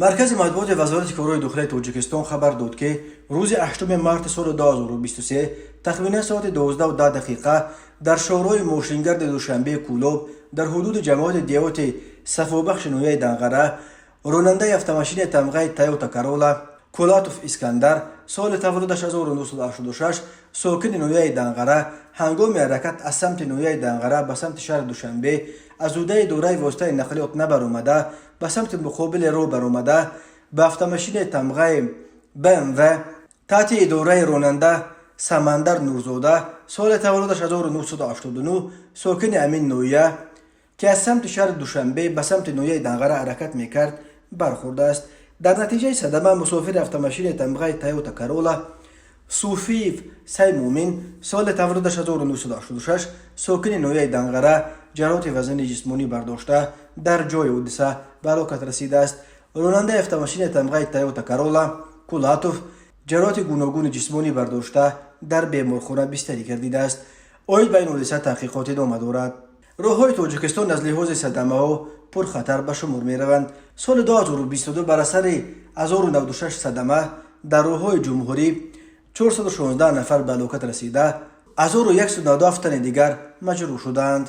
Маркази матбуоти Вазорати корҳои дохилаи Тоҷикистон хабар дод, ки рӯзи 8 марти соли 2023 тахминан соати 12:10 дар шоҳроҳи мошингарди Душанбеи Кӯлоб, дар ҳудуди ҷамоати деҳоти Сафобахши ноҳияи Данғара, ронандаи автомашинаи тамғаи Тойота Карола Кулатов Искандар, соли таваллудаш 1986, сокини ноҳияи Данғара, ҳангоми ҳаракат аз самти ноҳияи Данғара ба самти шаҳри Душанбе аз ҳудуди идораи воситаи нақлиёт набаромада, ба самти муқобили роҳ баромада, ба автомашинаи тамғаи БМВ таҳти идораи ронанда Самандар Нурзода, соли таваллудаш 1989, сокини ҳамин ноҳия, ки аз самти шаҳри Душанбе ба самти ноҳияи Данғара ҳаракат мекард, бархӯрдааст. Дар натиҷаи садама мусофири автомашинаи тамғаи Тойота Карола Суфиев Саймумин, соли таваллудаш 1986, сокини ноҳияи Данғара, ҷароҳати вазнини ҷисмонӣ бардошта, дар ҷои ҳодиса ба ҳалокат расидааст. Ронандаи автомашинаи тамғаи Тойота Карола Кулатов ҷароҳати гуногуни ҷисмонӣ бардошта, дар беморхона бистарӣ гардидааст. Оид ба ин ҳодиса таҳқиқот идома дорад. Роҳҳои Тоҷикистон аз лиҳози садамаҳо пурхатар ба шумор мераванд. Соли 2022 бар асари 1096 садама дар роҳҳои ҷумҳурӣ 416 нафар ба ҳалокат расида, 1197 тани дигар маҷрӯҳ шуданд.